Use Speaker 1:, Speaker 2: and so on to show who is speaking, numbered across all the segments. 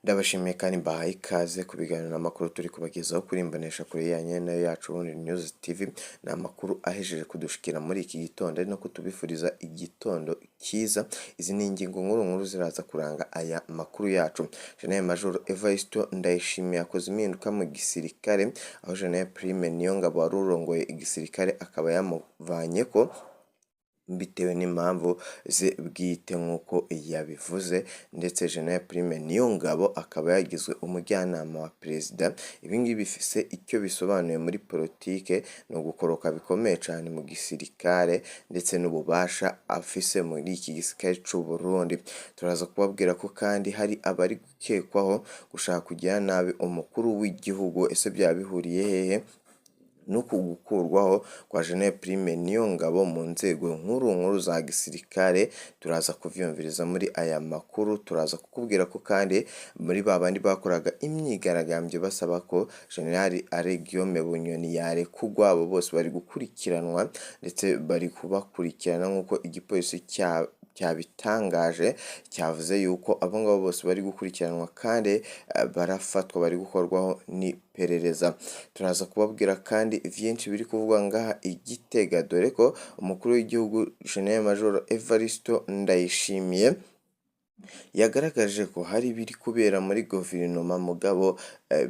Speaker 1: Ndabashimiye kandi mbahaye ikaze ku biganiro n'amakuru turi kubagezaho kuri imbonesha kure yanyu nayo yacu Burundi News TV. Ni amakuru ahejeje kudushikira muri iki gitondo, ari no kutubifuriza igitondo cyiza. Izi ni ingingo nkuru nkuru ziraza kuranga aya makuru yacu. General Major Evariste Ndayishimiye yakoze impinduka mu gisirikare, aho General Prime Niyongabo wari urongoye igisirikare akaba yamuvanye ko bitewe n'impamvu ze bwite nk'uko yabivuze, ndetse General Prime Niyongabo akaba yagizwe umujyanama wa perezida. Ibi ngibi bifise icyo bisobanuye muri politike, ni ugukoroka bikomeye cyane mu gisirikare ndetse n'ububasha afise muri iki gisirikare c'u Burundi. Turaza kubabwira ko kandi hari abari gukekwaho gushaka kugira nabi umukuru w'igihugu. Ese byaba bihuriye hehe nuku gukurwaho kwa General Prime Niyongabo mu nzego nkuru nkuru za gisirikare? Turaza kuvyumviriza muri aya makuru. Turaza kukubwira ko kandi muri ba bandi bakoraga imyigaragambyo basaba ko General Alain Guillaume Bunyoni yarekurwa, abo bose bari gukurikiranwa ndetse bari kubakurikirana nk'uko igipolisi cyabitangaje. Cyavuze yuko abo ngabo bose bari gukurikiranwa kandi barafatwa, bari gukorwaho n'iperereza. Turaza kubabwira kandi vyinshi biri kuvugwa ngaha i Gitega, dore ko umukuru w'igihugu General Major Evariste Ndayishimiye yagaragaje ko hari ibiri kubera muri guverinoma mugabo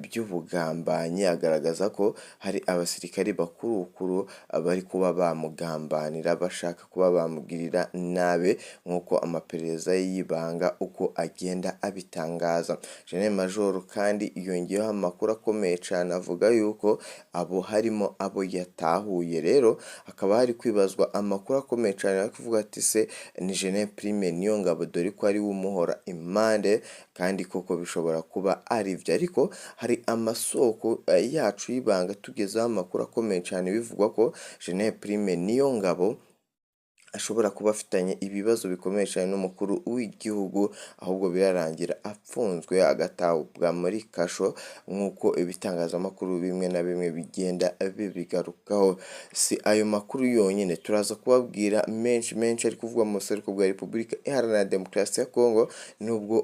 Speaker 1: by'ubugambanyi, agaragaza ko hari abasirikari bakuru bakuru bari kuba bamugambanira, bashaka kuba bamugirira nabi, nk'uko amaperereza y'ibanga uko agenda abitangaza. General Major kandi yongeyeho amakuru akomeye cyane, avuga yuko abo harimo abo yatahuye. Rero hakaba hari kwibazwa amakuru akomeye cyane ari kuvuga ati: "Se ni General Prime Niyongabo, dore ko ari we umuhora impande?" Kandi koko bishobora kuba ari byo, ariko hari amasoko yacu y'ibanga tugezeho amakuru akomeye cyane, bivugwa ko General Prime Niyongabo ashobora kuba afitanye ibibazo bikomeye cyane n'umukuru w'igihugu, ahubwo birarangira apfunzwe, agatabwa muri kasho, nk'uko ibitangazamakuru bimwe na bimwe bigenda bibigarukaho. Si ayo makuru yonyine, turaza kubabwira menshi menshi ari kuvugwa mu buseruko bwa Repubulika Iharanira Demokarasi ya Kongo, nubwo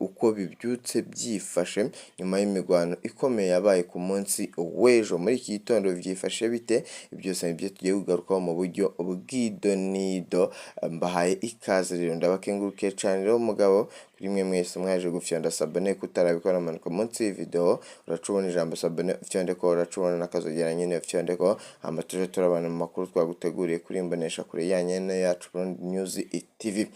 Speaker 1: uko bibyutse byifashe nyuma y'imirwano ikomeye yabaye ku munsi w'ejo. Muri iki gitondo byifashe bite? Byose nibyo tugiye kugarukaho mu buryo bw'idonido. Mbahaye ikaze rero, ndabakengurukiye cyane rero mugabo kuri mwe mwese mwaje gufyonda s'abonner. Kutarabikora, manuka munsi y'iyi video, uracubona ijambo "s'abonner", ufyonde ko, uracubona n'akazogera nyine, ufyonde ko, hama tuje turabana mu makuru twaguteguriye kuri imbonesha kure yanyu yacu Burundi News TV.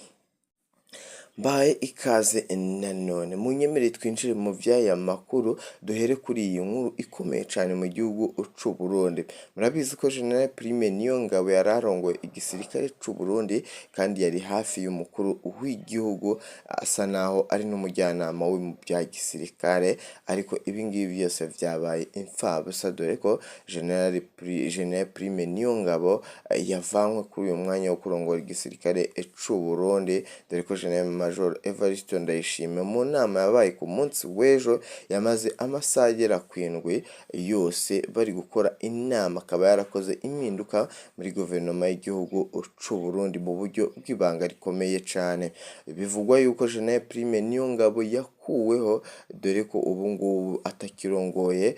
Speaker 1: Mbahaye ikaze nanone, munyemerere twinjire mu vy'aya makuru, duhere kuri iyi nkuru ikomeye cyane mu gihugu c'u Burundi. Murabizi ko General Prime Niyongabo yari arongoye igisirikare c'u Burundi kandi yari hafi y'umukuru w'igihugu, asa naho ari n'umujyanama we mu bya gisirikare, ariko ibi ngibi byose vyabaye imfabusa, dore ko General Prime Niyongabo yavanywe kuri uyu mwanya wo kurongora igisirikare c'u Burundi, dore ko General Major Evariste Ndayishimiye mu nama yabaye ku munsi w'ejo yamaze amasaha agera ku 7 yose bari gukora inama, akaba yarakoze impinduka muri guverinoma y'igihugu c'u Burundi mu buryo bw'ibanga rikomeye cane. Bivugwa yuko General Prime Niyongabo yakuweho, dore ko ubu ngubu atakirongoye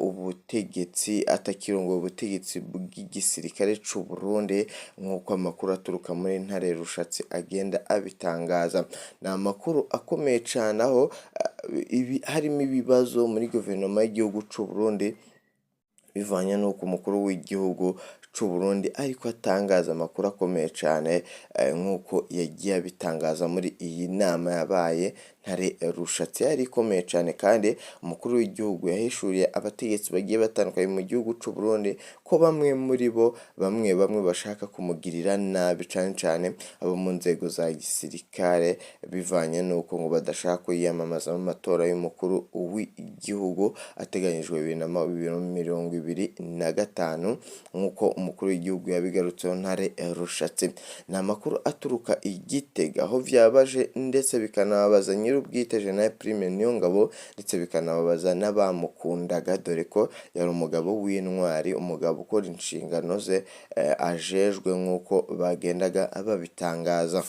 Speaker 1: ubutegetsi, atakirongoye ubutegetsi bw'igisirikare c'u Burundi, nk'uko amakuru aturuka muri Ntare Rushatsi agenda abitangaza. Ni amakuru akomeye cane, aho ibi harimo ibibazo muri guverinoma y'igihugu c'u Burundi, bivanye n'uko umukuru w'igihugu c'u Burundi ariko atangaza amakuru akomeye cane, nk'uko yagiye abitangaza muri iyi nama yabaye Ntare Rushatsi yari ikomeye cane. Kandi umukuru w'igihugu yahishuriye abategetsi bagiye batandukanye mu gihugu c'u Burundi ko bamwe muri bo, bamwe bamwe, bashaka kumugirira nabi, cane cane abo mu nzego za gisirikare, bivanye n'uko ngo badashaka kwiyamamaza mu matora y'umukuru w'igihugu ateganyijwe 2025, nk'uko umukuru w'igihugu yabigarutseho Ntare Rushatsi. Ni amakuru aturuka i Gitega, aho vyabaje ndetse bikanababaza nyir'ubwite General Prime Niyongabo, ndetse bikanababaza n'abamukundaga, dore ko yari umugabo w'intwari, umugabo ukora inshingano ze ajejwe, nk'uko bagendaga babitangaza.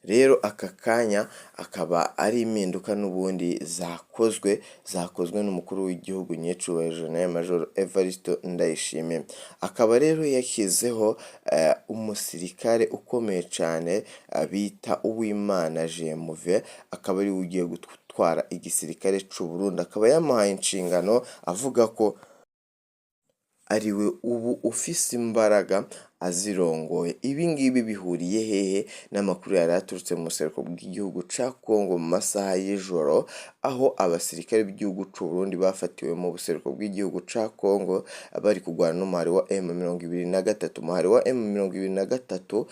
Speaker 1: Rero aka kanya akaba ari impinduka n'ubundi zakozwe n'umukuru w'igihugu nyecubahiro General Major Evariste Ndayishimiye. Akaba rero yashyizeho umusirikare ukomeye cyane bita Uwimana Jemuve, akaba ariwe ugiye gutwara igisirikare c'u Burundi. Akaba yamuhaye inshingano avuga ko ariwe ubu ufise imbaraga azirongoye. Ibi ngibi bihuriye hehe n'amakuru yari aturutse mu buseruko bw'igihugu ca Kongo mu masaha y'ijoro, aho abasirikare b'igihugu c'u Burundi bafatiwe mu buseruko bw'igihugu ca Kongo bari kurwana n'umuhari wa M23. Umuhari wa M23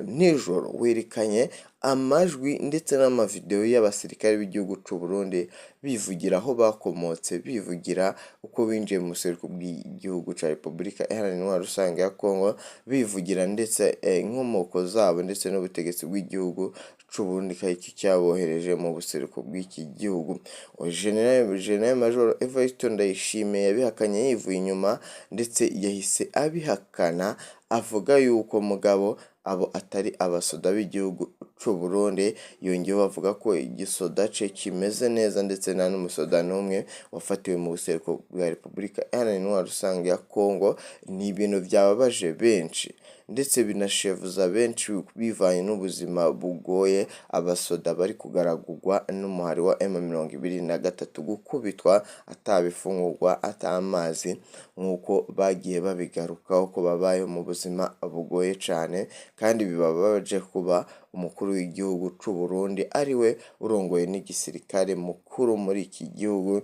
Speaker 1: nijoro werekanye amajwi ndetse n'amavideo y'abasirikare b'igihugu c'u Burundi bivugira aho bakomotse, bivugira uko binjiye mu buseruko bw'igihugu ca Repubulika Iharanira Intwaro Rusange ya Kongo, bivugira ndetse inkomoko zabo ndetse n'ubutegetsi bw'igihugu c'u Burundi ko cyabohereje mu buseruko bw'iki gihugu. General Major Evariste Ndayishimiye yabihakanye yivuye inyuma, ndetse yahise abihakana avuga yuko mugabo abo atari abasoda b'igihugu c'u Burundi. Yongeyeho avuga ko igisoda ce kimeze neza, ndetse nta n'umusoda n'umwe wafatiwe mu buseruko bwa Repubulika Iharanira Intwaro Rusange ya Kongo. Ni ibintu byababaje benshi ndetse binashevuza benshi, bivanye n'ubuzima bugoye abasoda bari kugaragurwa n'umuhari wa M23, gukubitwa atabifungurwa, atamazi, nk'uko bagiye babigarukaho ko babayeho mu buzima bugoye cane. Kandi bibabaje kuba umukuru w'igihugu c'u Burundi ariwe urongoye n'igisirikare mukuru muri iki gihugu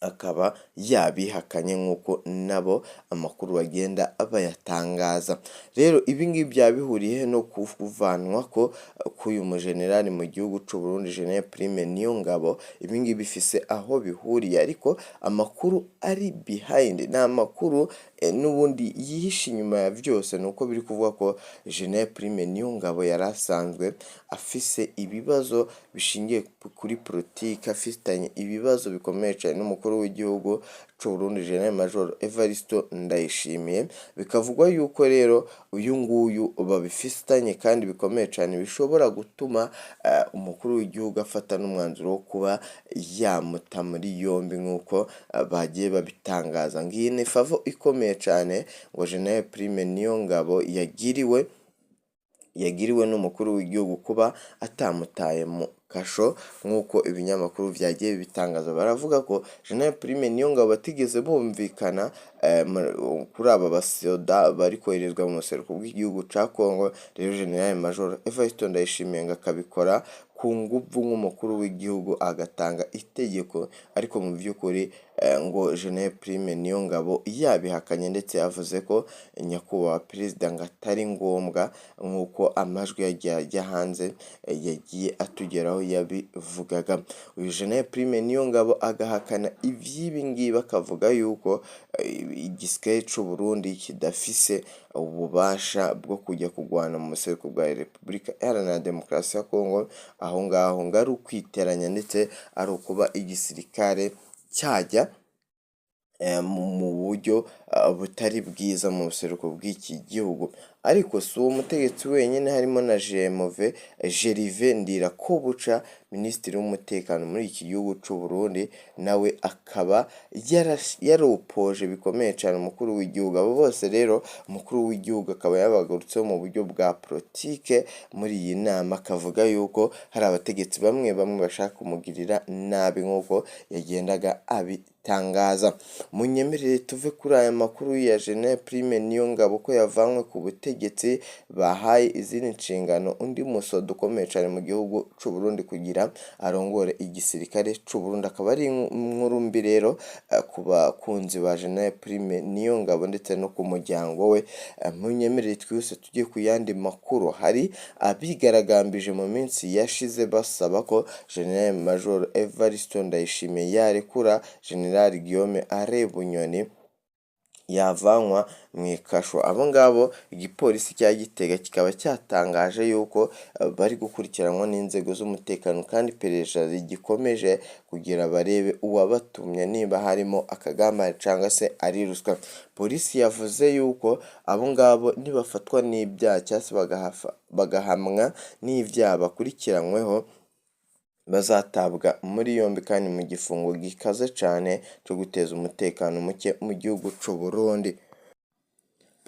Speaker 1: akaba yabihakanye, nk'uko nabo amakuru bagenda bayatangaza. Rero ibi ngibi byaba bihuriye no kuvanwa ko k'uyu mujenerali mu gihugu c'u Burundi, General Prime Niyongabo? Ibi ngibi bifise aho bihuriye, ariko amakuru ari behind ni amakuru n'ubundi yihishe inyuma ya byose, ni uko biri kuvuga ko General Prime Niyongabo yari asanzwe afise ibibazo bishingiye kuri politiki, afitanye ibibazo bikomeye cyane n'umukuru w'igihugu c'u Burundi, General Major Evariste Ndayishimiye. Bikavugwa yuko rero uyu nguyu babifitanye kandi bikomeye cyane, bishobora gutuma umukuru w'igihugu afata n'umwanzuro wo kuba yamuta muri yombi, nk'uko bagiye babitangaza. Ngiyi ni favor ikomeye cyane ngo General Prime Niyongabo yagiriwe n'umukuru w'igihugu, kuba atamutaye mu kasho, nk'uko ibinyamakuru byagiye bitangaza. Baravuga ko General Prime Niyongabo batigeze bumvikana kuri aba basoda bari koherezwa mu buseruko bw'igihugu ca Kongo. Rero General Major Evariste Ndayishimiye ngo akabikora ku nguvu nk'umukuru w'igihugu, agatanga itegeko, ariko mu by'ukuri ngo General Prime Niyongabo yabihakanye, ndetse yavuze ko nyakubahwa perezida ngo atari ngombwa, nk'uko amajwi yagiye ajya hanze yagiye atugeraho yabivugaga. Uyu General Prime Niyongabo agahakana iby'ibi ngibi, akavuga yuko igisirikare c'u Burundi kidafise ububasha bwo kujya kurwana mu buseruko bwa Repubulika Iharanira Demokarasi ya Kongo. Aho ngaho ngo ari ukwiteranya, ndetse ari ukuba igisirikare cyajya mu buryo butari bwiza mu buseruko bw'iki gihugu. Ariko si uwo mutegetsi wenyine, harimo na Jemove Gervais Ndirakobuca, minisitiri w'umutekano muri iki gihugu c'u Burundi, nawe akaba yaropoje bikomeye cyane umukuru w'igihugu. Abo bose rero umukuru w'igihugu akaba yabagarutseho mu buryo bwa politike muri iyi nama, akavuga yuko hari abategetsi bamwe bamwe bashaka kumugirira nabi, nk'uko yagendaga abitangaza. Munyemerere tuve kuri aya makuru ya General Prime Niyongabo ko yavanywe ku butegetsi, bahaye izindi nshingano undi musoda ukomeye cyane mu gihugu c'u Burundi kugira arongore igisirikare c'u Burundi. Akaba ari inkuru mbi rero ku bakunzi ba General Prime Niyongabo ndetse no ku muryango we. Munyemerere twihuse tujye ku yandi makuru. Hari abigaragambije mu minsi yashize basaba ko General Major Evariste Ndayishimiye yarekura General Guillaume Alain Bunyoni. yavanwa mu ikasho. Abo ngabo igipolisi cya Gitega kikaba cyatangaje yuko bari gukurikiranwa n'inzego z'umutekano kandi iperereza rigikomeje kugira barebe uwabatumye niba harimo akagambane cyangwa se ari ruswa. Polisi yavuze yuko abo ngabo nibafatwa n'ibyaha cyangwa se bagahamwa n'ibyaha bakurikiranyweho, bazatabwa muri yombi kandi mu gifungo gikaze cyane cyo guteza umutekano muke mu gihugu cy'u Burundi.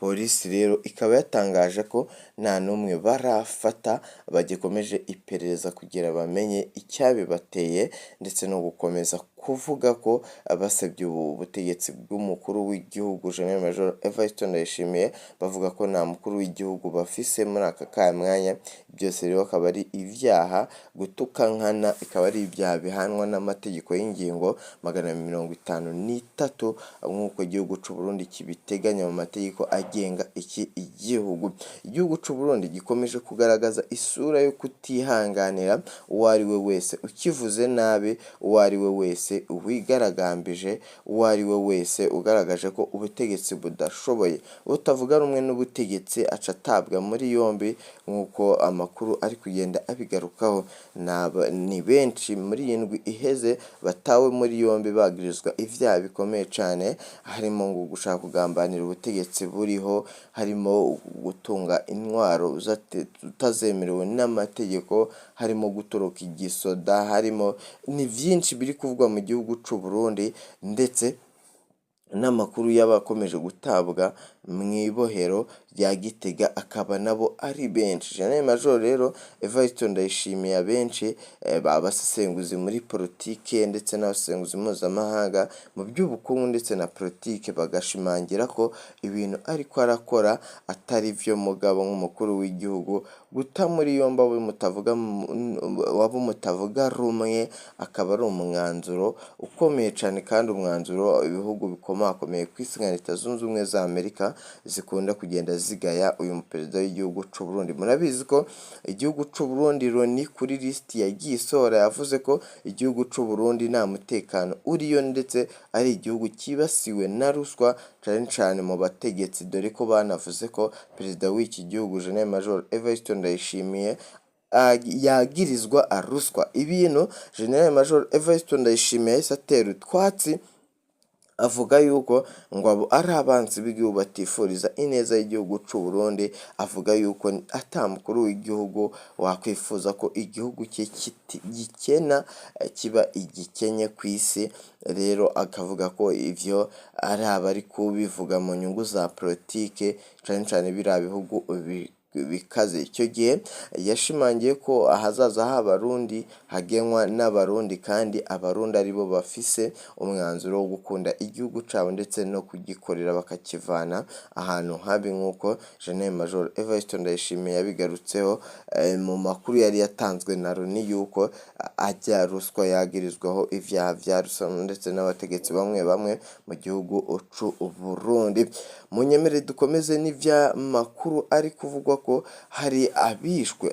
Speaker 1: Polisi rero ikaba yatangaje ko nta n'umwe barafata, bagikomeje iperereza kugira bamenye icyabibateye, ndetse no gukomeza kuvuga ko basebye ubu butegetsi bw'umukuru w'igihugu General Major Evariste Ndayishimiye, bavuga ko nta mukuru w'igihugu bafise muri aka kanya mwanya. Byose rero akaba ari ibyaha, gutuka nkana ikaba ari ibyaha bihanwa n'amategeko y'ingingo 253 nk'uko igihugu cy'u Burundi kibiteganya mu mategeko agenga iki gihugu. Igihugu cy'u Burundi gikomeje kugaragaza isura yo kutihanganira uwo ari we wese ukivuze nabi, uwo ari we wese wigaragambije, uwo ari we wese ugaragaje ko ubutegetsi budashoboye. Utavuga rumwe n'ubutegetsi aca atabwa muri yombi nk'uko amakuru ari kugenda abigarukaho. Ni benshi muri iyi ndwi iheze batawe muri yombi bagirizwa ibyaha bikomeye cyane, harimo ngo gushaka kugambanira ubutegetsi buriho, harimo gutunga intwaro utazemerewe n'amategeko, harimo gutoroka igisoda, harimo ni byinshi biri kuvugwa mu gihugu cy'u Burundi, ndetse n'amakuru y'abakomeje gutabwa mu ibohero rya Gitega akaba nabo ari benshi. General Major rero Evariste Ndayishimiye, abenshi babasesenguzi muri politike ndetse n'abasesenguzi mpuzamahanga mu by'ubukungu ndetse na politike, bagashimangira ko ibintu ariko arakora atari byo mugabo nk'umukuru w'igihugu guta muri yombi abo mutavuga rumwe akaba ari umwanzuro ukomeye cyane, kandi umwanzuro ibihugu bikomakomeye ku isi nka Leta Zunze Ubumwe za Amerika zikunda kugenda zigaya uyu muperezida w'igihugu cy'u Burundi. Murabizi ko igihugu cy'u Burundi Loni kuri lisiti yagiye isohora yavuze ko igihugu cy'u Burundi nta mutekano uriyo, ndetse ari igihugu cyibasiwe na ruswa cyane cyane mu bategetsi, dore ko banavuze ko perezida w'iki gihugu General Major Evariste Ndayishimiye yagirizwa ruswa. Ibintu General Major Evariste Ndayishimiye yahise atera utwatsi, avuga yuko ngo abo ari abanzi b'igihugu batifuriza ineza y'igihugu cy'u Burundi, avuga yuko ata mukuru w'igihugu wakwifuza ko igihugu cye gikena, kiba igikenye ku isi. Rero akavuga ko ivyo ari abari kubivuga mu nyungu za politike, cane cane biriya bihugu bikaze. Icyo gihe yashimangiye ko ahazaza h'Abarundi hagenwa n'Abarundi, kandi Abarundi aribo bafise umwanzuro wo gukunda igihugu cabo ndetse no kugikorera bakakivana ahantu habi, nk'uko General Major Evariste Ndayishimiye yabigarutseho mu makuru yari yatanzwe na Loni yuko ajya ruswa yagirizwaho ivyaha vya ruswa ndetse n'abategetsi bamwe bamwe mu gihugu c'u Burundi. Munyemerere dukomeze n'ivy'amakuru ari kuvugwa ko hari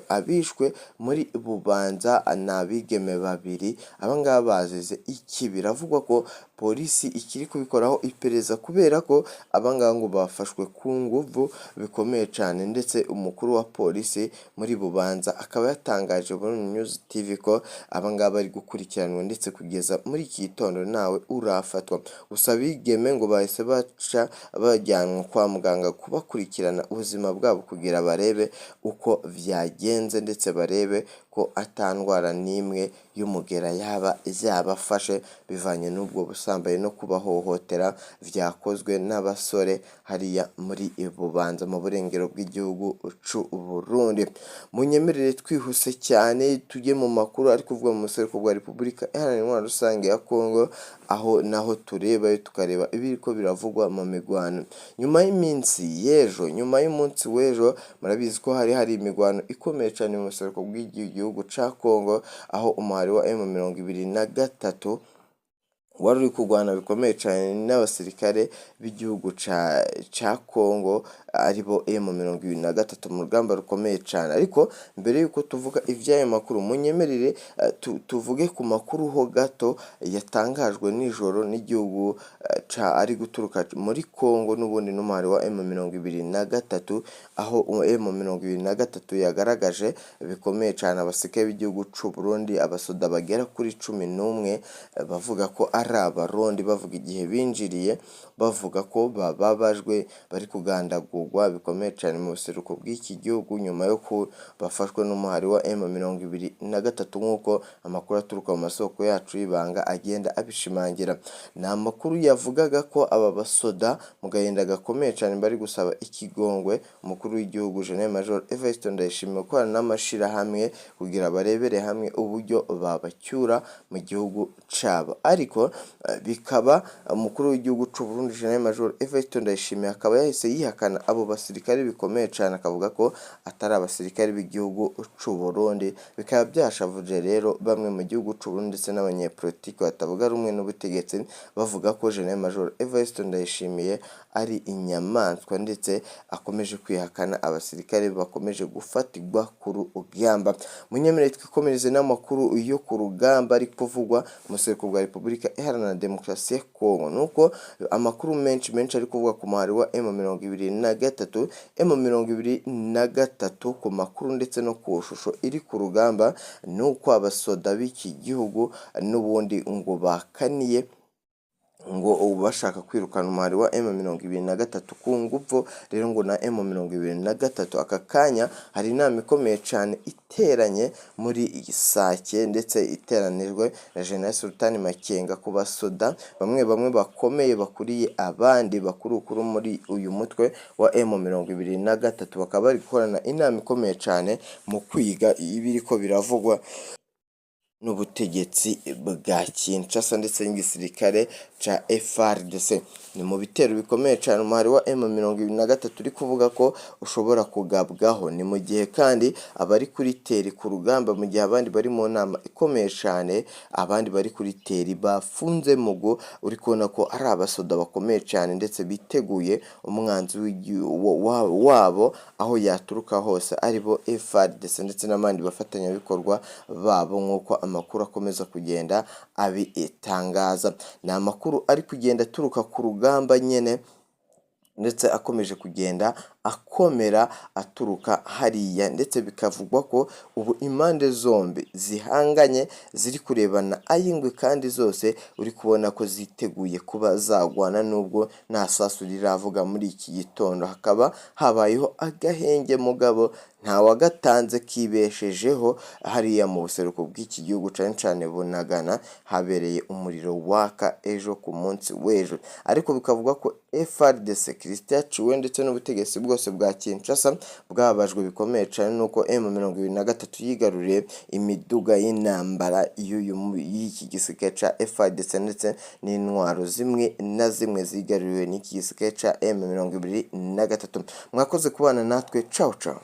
Speaker 1: abishwe muri Bubanza, ni abigeme babiri, abangaba bazize iki? Biravugwa ko polisi ikiri kubikoraho iperereza kubera ko abangaba ngo bafashwe ku nguvu bikomeye cyane, ndetse umukuru wa polisi muri Bubanza akaba yatangaje Burundi News TV ko abangaba bari gukurikiranwa, ndetse kugeza muri iki gitondo ntawe urafatwa. Gusa abigeme ngo bahise baca bajyanwa kwa muganga kubakurikirana ubuzima bwabo kugira barebe uko byagenze, ndetse barebe ko ata ndwara n'imwe y'umugera yaba yabafashe bivanye n'ubwo busambanyi no kubahohotera vyakozwe n'abasore hariya muri Bubanza mu burengero bw'igihugu c'u Burundi. Munyemerere twihuse cyane tujye mu makuru ari kuvugwa mu buseruko bwa Repubulika Iharanira Intwaro Rusange ya Kongo, aho naho turebayo tukareba ibiriko biravugwa mu migwano. Nyuma y'iminsi y'ejo, nyuma y'umunsi w'ejo, murabizi ko hari imigwano ikomeye cyane mu buseruko bw'igihugu ca Kongo, aho umuhari wa M23 Wari uri kurwana bikomeye cyane n'abasirikare b'igihugu ca Congo, aribo M23, mu rugamba rukomeye cyane. Ariko mbere y'uko tuvuga ivy'ayo makuru, munyemerere tuvuge ku makuru ho gato yatangajwe nijoro n'igihugu ca ari guturuka muri Congo n'ubundi n'umuhari wa M23, aho M23 yagaragaje bikomeye cyane abasirikare b'igihugu c'u Burundi, abasoda bagera kuri 11, bavuga ko ari Abarundi, bavuga igihe binjiriye, bavuga ko bababajwe, bari kugandagurwa bikomeye cyane mu buseruko bw'iki gihugu nyuma yo bafashwe n'umuhari wa M23, nk'uko amakuru aturuka mu masoko yacu y'ibanga agenda abishimangira. Ni amakuru yavugaga ko aba basoda mu gahinda gakomeye cyane bari gusaba ikigongwe umukuru w'igihugu General Major Evariste Ndayishimiye gukorana n'amashirahamwe kugira barebere hamwe uburyo babacyura mu gihugu cabo. Ariko bikaba umukuru w'igihugu c'u Burundi General Major Evariste Ndayishimiye akaba yahise yihakana abo basirikare bikomeye cyane, akavuga ko atari abasirikare b'igihugu c'u Burundi. Bikaba byashavuje rero bamwe mu gihugu c'u Burundi ndetse n'abanyepolitiki batavuga rumwe n'ubutegetsi, bavuga ko General Major Evariste Ndayishimiye ari inyamaswa ndetse akomeje kwihakana abasirikare bakomeje gufatirwa ku rugamba. Munyemerere twikomereze n'amakuru yo ku rugamba ari kuvugwa mu buseruko bwa Repubulika Iharanira Demokarasi ya Kongo. Nuko amakuru menshi menshi ari kuvugwa ku muhari wa M23, M23 ku makuru ndetse no ku shusho iri ku rugamba, nuko abasoda b'iki gihugu n'ubundi ngo bakaniye ngo ubu bashaka kwirukana umuhari wa M23 ku nguvu. Rero ngo na M23 aka kanya hari inama ikomeye cyane iteranye muri Sake, ndetse iteranijwe na General Sultan Makenga, ku basoda bamwe bamwe bakomeye bakuriye abandi bakurukuru muri uyu mutwe wa M23, bakaba bari gukorana inama ikomeye cyane mu kwiga ibiriko biravugwa n'ubutegetsi bwa Kinshasa ndetse n'igisirikare ca FARDC. Ni mu bitero bikomeye cyane umuhari wa M23 uri kuvuga ko ushobora kugabwaho. Ni mu gihe kandi abari kuri terrain ku rugamba, mu gihe abandi bari mu nama ikomeye cyane, abandi bari kuri terrain bafunze mugo, uri kubona ko ari abasoda bakomeye cyane ndetse biteguye umwanzi wabo aho yaturuka hose, aribo FARDC ndetse n'abandi bafatanyabikorwa babo, nk'uko amakuru akomeza kugenda abitangaza. Ni amakuru ari kugenda aturuka ku rugamba nyene, ndetse akomeje kugenda akomera aturuka hariya, ndetse bikavugwa ko ubu impande zombi zihanganye ziri kurebana ay'ingwe, kandi zose uri kubona ko ziteguye kuba zagwana nubwo nta sasu riravuga muri iki gitondo. Hakaba habayeho agahenge, mugabo ntawagatanze kibeshejeho hariya mu buseruko bw'iki gihugu, cane cane Bunagana, habereye umuriro waka ejo ku munsi w'ejo. Ariko bikavuga ko FARDC, Christian Ciwe, ndetse n'ubutegetsi bwose bwa Kinshasa bwababajwe bikomeye cane nuko M23 yigaruriye imiduga y'intambara y'iki gisirikare ca FARDC, ndetse n'intwaro zimwe na zimwe zigaruriwe n'iki gisirikare ca M23. Mwakoze kubana natwe, ciao ciao.